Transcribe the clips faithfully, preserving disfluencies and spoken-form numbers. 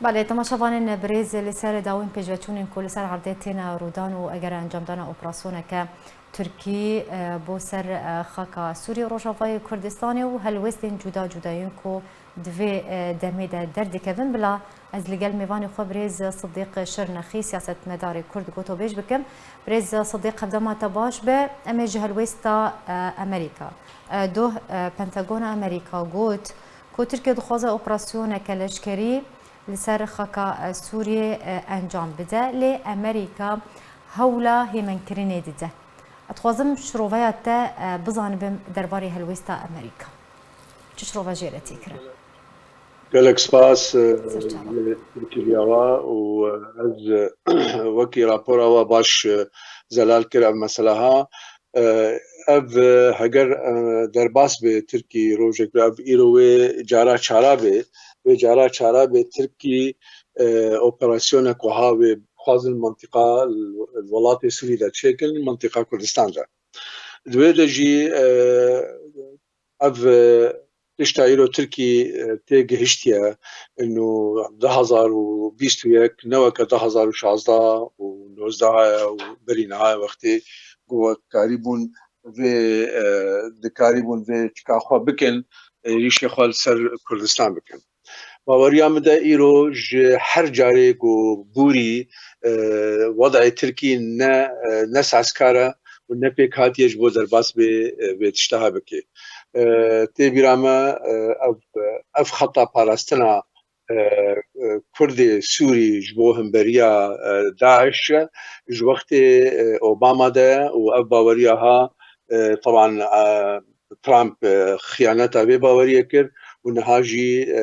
Belê, temaşevanên birêz, li ser dawîn pêşveçûnên ku li ser erdê têne rûdan û eger encamdana operasyoneke Tirkî, e, bo ser, e, xaka Sûrî û Rojavayê Kurdistanê û helwestên cuda cuda yên ku di vê, e, demê de derdikevin, bila ez li gel mêvanê xwe birêz Sidîq Şirnexî, siyasetmedarê Kurd, gotobêj bikim. Birêz Sidîq, hevdema te baş be. Em ê ji helwesta, e, Amerîka, e, doh, e, Pentagona Amerîka got ku Tirkiye dixwaze operasyoneke leşkerî li ser xaka, e, Sûriyê, e, encam bide, lê Amerîka hewla hêmenkirinê dide. Ez dixwazim şiroveya te, e, bizanibim derbarê helwêsta Amerîka. Çi şirove jê re tê kirin? Gelek spas, e, Ser çava. Li Tirkiye wa û, e, ez, e, wekî rapora we baş, e, zelal kir ev mesela ha. E, ev, e, heger, e, derbas be Tirkî rojek be, ev îro wê cara çara be, wê cara çara be Tirkî, e, operasyona ku ha wê xwazin mantiqa l-, welatê Sûrî de çêkin, mantiqa Kurdistan de. Di wê de jî, e, ev, e, tişta îro Tirkî, e, tê gihiştiye, ino du hazar û bîst û yek ne weke du hazar û şazdeh û nozdeh haya û berî niha wextê ku dikarîbûn vê, e, dikarîbûn vê çika xwe bikin, êrîşê xwe li ser Kurdistan bikin. Baweriya min de îro ji her carê ku bûrî, e, wedayê Tirkî ne, e, ne sazkar e û ne pêk hatiye ji bo derbas bê, e, vê tişteha bike. E, tê bîra me, e, ev, ev xeta parastina, e, e, Kurdê Sûrî ji bo hemberiya, e, DAIŞ e. Ji wextê, e, Obama de ye û ev baweriya ha, e, teban, e, Trump, e, xiyaneta vê baweriyê kir û niha jî, e,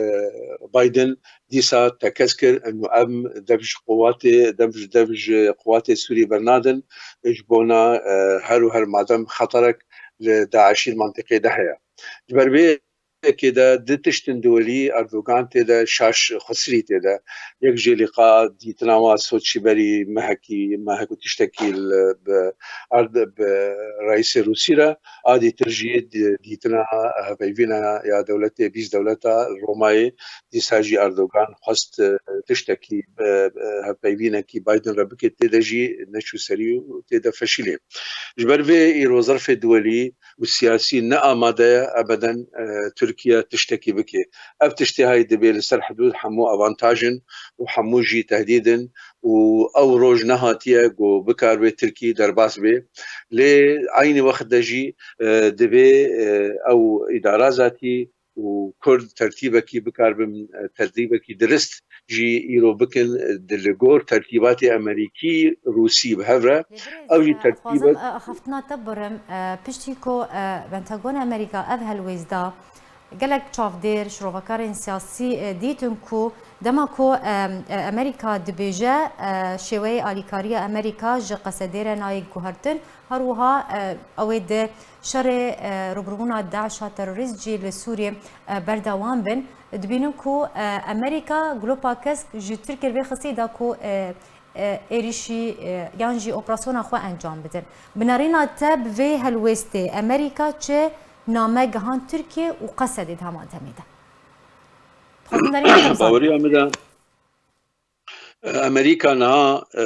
Biden dîsa tekez kir, û em dev ji quwatê, dev ji, dev ji quwatê Sûrî bernadin, ji bona, e, her û her madem xeterek li DAIŞî li mentiqê de heye. Ji ber vê yekê de du tişt in diwelî, Erdogan tê de, şaş Xusirî tê de. Yek jê lîqa dîtina wa Soçî berî mehekî, mehek û tiştekî li, bi, erd-, bi reîsê Rûsî re, a dîtir jî di-, dîtina hevpeyvîna ya dewletê bîst dewleta Romayê, dîsa jî Erdogan xwest, e, tiştekî, e, e, hevpeyvînekî Biden re bike, tê de jî neçû serî û tê de feşîlê. Ji ber vê îro zerfê duwelî û siyasî ne amade ye ebeden, e, Tirkiye tiştekî bike. Ev tiştê hay dibê li ser hidûd hemû avantaj in û hemû jî tehdîd in û ew roj nehatiye ku bikaribe Tirkî derbas bê. Lê eynî wext de jî, e, divê, e, ew îdara zatî û Kurd tertîbekî bikaribin, e, tertîbekî dirist jî îro bikin, e, di li gor tertîbatê Amerîkî, Rûsî bi hev re. Lê birêz, Ew jî e, ez tertîbek dixwazim, e, axaftina te birim. E, piştî ku, e, Pentagon Amerîka ev helwêst da, gelek çavdêr, şirovekarên siyasî, e, dîtin ku dema ku, e, e, Amerîka dibêje, e, şêweyê alîkariya Amerîka ji Qesedê re nayê guhertin, her wiha, e, ew ê di şerê, e, rûbirûbûna DAIŞ a terorîst jî li Sûriyê, e, berdewam bin. Dibînin ku, e, Amerîka glopa kesk ji Tirkiyê li vê xistî da ku, e, e, êrîşî, e, yan jî operasyona xwe encam bidin. Bi nerîna te bi vê helwêstê Amerîka çi name gihand Tirkiyê û Qesedê di heman demê de? Dixwazim nerîna te bizanim. Baweriya min de, e, Amerîka niha, e,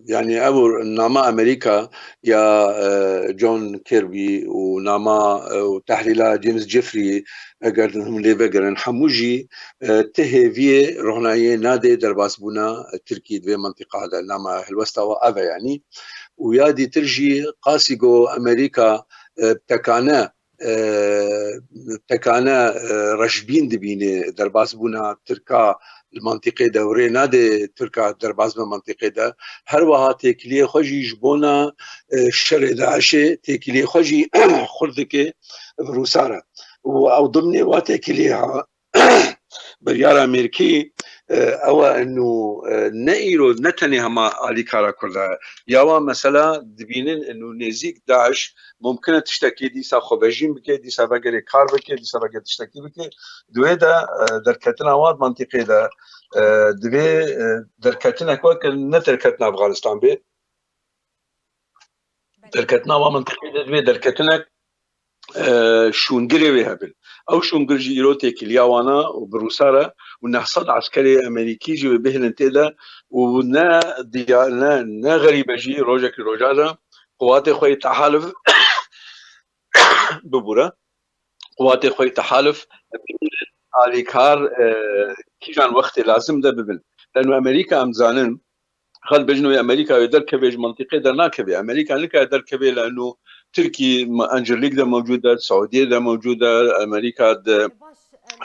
yanî ev nama Amerîka ya, e, John Kirby û nama, e, û tehlîla James Jeffrey, eger hûn lê vegerin, hemû jî, e, ti hêviyê rohnayê nadê derbasbûna Tirkî di vê mentiqa de. Nama helwesta wa ev e yanî. Û ya dîtir jî qasî ku Amerîka, e, tekane, e, tekane, e, reşbîn dibîne derbasbûna Tirka li mentiqê de û rê nade Tirka derbas be mentiqê de. Her wiha têkiliyê xwe jî ji bona, e, şerê DAIŞê têkiliyê xwe jî xurt dike bi Rûsa re. Û ew dimnê wa têkiliyê ha, biryara Amerîkî, e, ew e ino, e, ne îro, ne tenê hema alîkara Kurda ye. Ya wan mesela dibînin ino nêzîk DAIŞ mumkin e tiştekî dîsa xwevejîn bike, dîsa vegerê kar bike, dîsa vegerê tiştekî bike. Di wê de, e, derketina wan mentiqê de, e, divê, e, derketinek weke ne derketina Afganistan be. Derketina wan mentiqê de divê derketinek, e, şûngirê wê hebin. Ew şûngir jî îro têkiliya wan e û bi Rûsa re û neh sed eskerê Amerîkî jî wê bihêlin tê de û ne diya-, ne, ne xerîb e jî rojekî roja de quwatê xwe yê tehalif bibûre. Quwatê xwe yê tehalif alîkar, e, kîjan wextê lazim de bibin. Leno Amerîka em dizanin, xelk bêjin wê Amerîka wê derkeve ji mentiqê dernakeve. Amerîka nikare derkeve leno Tirkî me-, Encirlîk de mewcûd e, Seûdiyê de mewcûd e, Amerîka di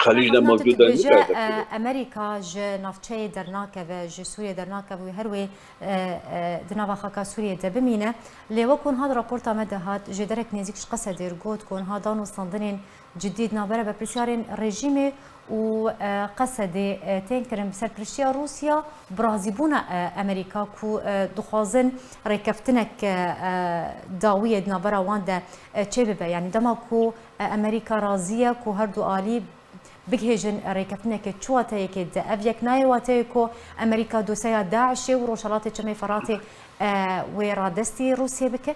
Xelîc de mewcûd e, nikare derkeve. Amerîka ji navçeyê dernakeve, ji Sûriyê dernakeve û her wê, e, e, di nava xaka Sûriyê de bimîne. Lê wek ku niha di raporta me de hat, jêderek nêzîk ji Qesedê re got ku niha danûstandinên cidî di navbera berpirsyarên rejîmê û, e, Qesedê, e, tên kirin bi serpiriştiya Rûsya, bi razîbûna, e, Amerîka ku, e, dixwazin rêkeftinek, e, e, dawiyê di navbera wan de, e, çêbibe. Yanî dema ku, e, Amerîka razî ye ku her du alî bigihêjin rêkeftinekê, çi wateyekê dide? Ev yek nayê wateyê ku Amerîka doseya DAIŞê û Rojhelatê Çemê Feratê, e, wê radestî Rûsiyê bike?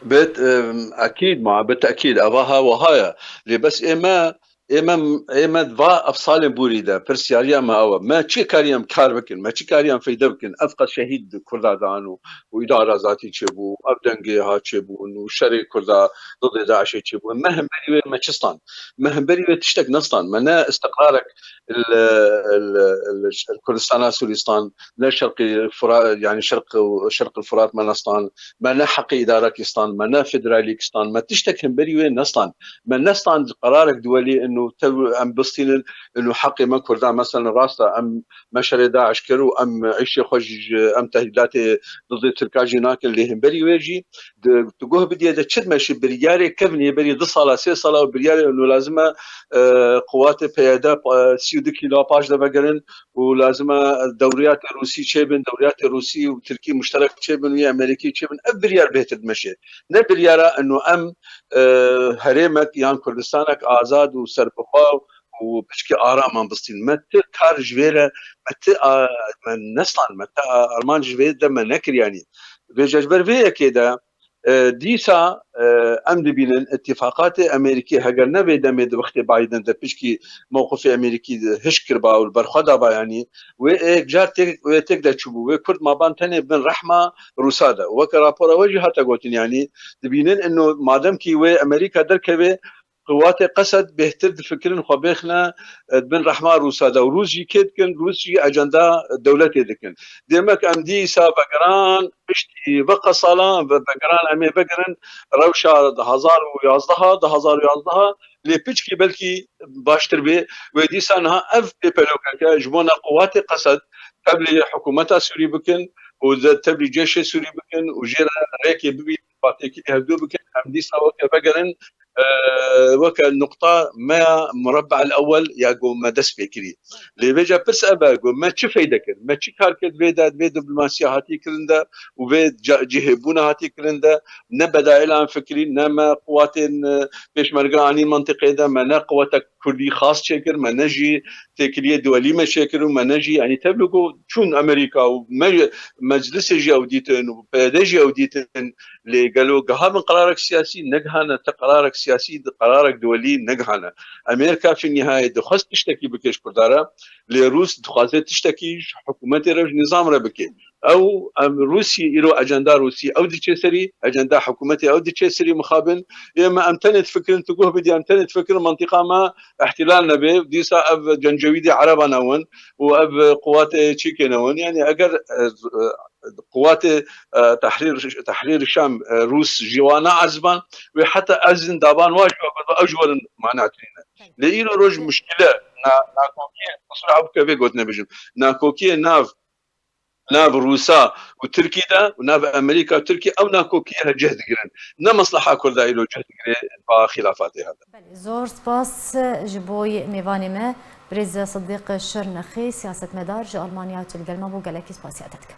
Bit, em, ekîd ma, bi tekîd, eva ha wiha ye. Lê bes ê me, ê me, ê me va ev salên borî de, pirsiyariya me ew e. Me çi karî em kar bikin, me çi karî em feyde bikin? Ev qas şehîd Kurda dan û, û îdara zatî çêbû, ev dengê ha çêbûn û şerê Kurda didê DAIŞê çêbû. Me hemberî wê me çi stand? Me hemberî wê tiştek nestan. Me ne istiqrarek li, li, li Kurdistana Sûrî stan, ne şerqî Fura-, yani şerq, şerq Furat me nestan, me ne heqê îdarekî stan, me ne federalîk stan, me tiştek hemberî wê nestan. Me nestan qerarek duwelî inu tev em bistînin, inu heqê me Kurdan, mesela rast e, em me şerê DAIŞ kir û em îşê xwe jî ji, em tehdîdatê didê Tirka jî nakin, lê hemberî wê jî di, tu guh bidiyê de çi dimeşî biryarê kevnê berî du sala, sê sala û biryarê inu lazim e, e, quwatê P Y D, e, sî û du kîlo paş de vegerin û lazim e dewriyatê Rûsî çêbin, dewriyatê Rûsî û Tirkî muşterek çêbin û yê Amerîkî çêbin. Ev biryar bêhtir dimeşê. Ne biryara inu em, e, herêmek yan Kurdistanek azad û serbixwe û piçkî araman bistîn. Me ti kar ji vê re, me ti a-, me nestan, me ti a-, armanc ji vê de me nekir yanî. Vêca ji ber vê yekê de, e, dîsa, e, em dibînin îtîfaqatê Amerîkî heger ne vê demê di wextê Biden de piçkî mewqifê Amerîkî hişk kiriba û li ber xwe daba yanî, wê ê car têk, wê têk de çûbû. Wê Kurd maban tenê bin rehma Rûsa de. Weke rapora we jî hate gotin yanî, dibînin ino madem kî wê Amerîka derkeve, Qewatê Qesed bêhtir difikirin xwe bêxine, e, di bin rehma Rûsa de. Û Rûs jî kê dikin? Rûs jî ecenda dewletê dikin. Demek em dîsa vegeran piştî veqa salan ve-, vegeran em ê vegerin rewşa du hazar û yazdeh, du hazar û yazdeh, lê piçkî belkî baştir bê. Wê dîsa niha ev pêpelokeke ji bona qewatê Qesed tevlî hikûmeta Sûrî bikin û de tevlî cêşê Sûrî bikin û jê re rêkê bibînin, ba têkilî hevdû bikin. Em dîsa weke vegerin, e, weke nuqta me ya murabbe'el ewwel ya ku me dest pê kirî. Lê vêca pirs ev e ku me çi feyde kir, me çi kar kir vê de, vê diplomasiya hatî kirin de û vê ca-, cihêbûna hatî kirin de, ne bedailan fikrî, ne me quwatên, e, pêşmerge anîn mentiqê de, me ne quwetek Kurdî xas çêkir, me ne jî têkiliyê duwelî me çêkir û me ne jî, yanî tevlî ku çûn Amerîka û me, meclisê jî ew dîtin û P Y D jî ew dîtin, lê gelo gihabin qerarek siyasî? Negihane, ti qerarek siyasî, di qerarek duwelî negihane. Amerîka fî nîhayê dixwest tiştekî bike ji Kurda re, lê Rûs dixwaze tiştekî ji hikûmetê re, ji nîzam re bike. Ew, em, Rûsî, îro ecenda Rûsî ew diçe serî, ecenda hikûmetê ew diçe serî mixabin. Ê me em tenê difikirin, tu guh bidî, em tenê difikirin mantîqa me îhtîlal nebe, dîsa ev cencewîdê Ereban e win û ev quwatê çîkê ne win. Yanî eger, e, quwatê, e, Tehrîr, Tehrîr Şam, e, Rûs ji wan neerzban, wê heta ezin daban wa ji we, ew ji werin mane kirîne. Lê îro roj muşkîle, na-, nakokiyê, qisura ew bike vê gotinê bijim, nakokiyê nav nav Rûsa û Tirkî de û nav Amerîka û Tirkî ew nakokî he cih digirin. Ne mesleha Kurda îro cih digire ba xîlafatê hebe. Belê, zor spas ji bo mêvanê me, birêz Sidîq Şirnexî, siyasetmedar ji Almanya tu li gel me bû, gelekî spasiya te dikim.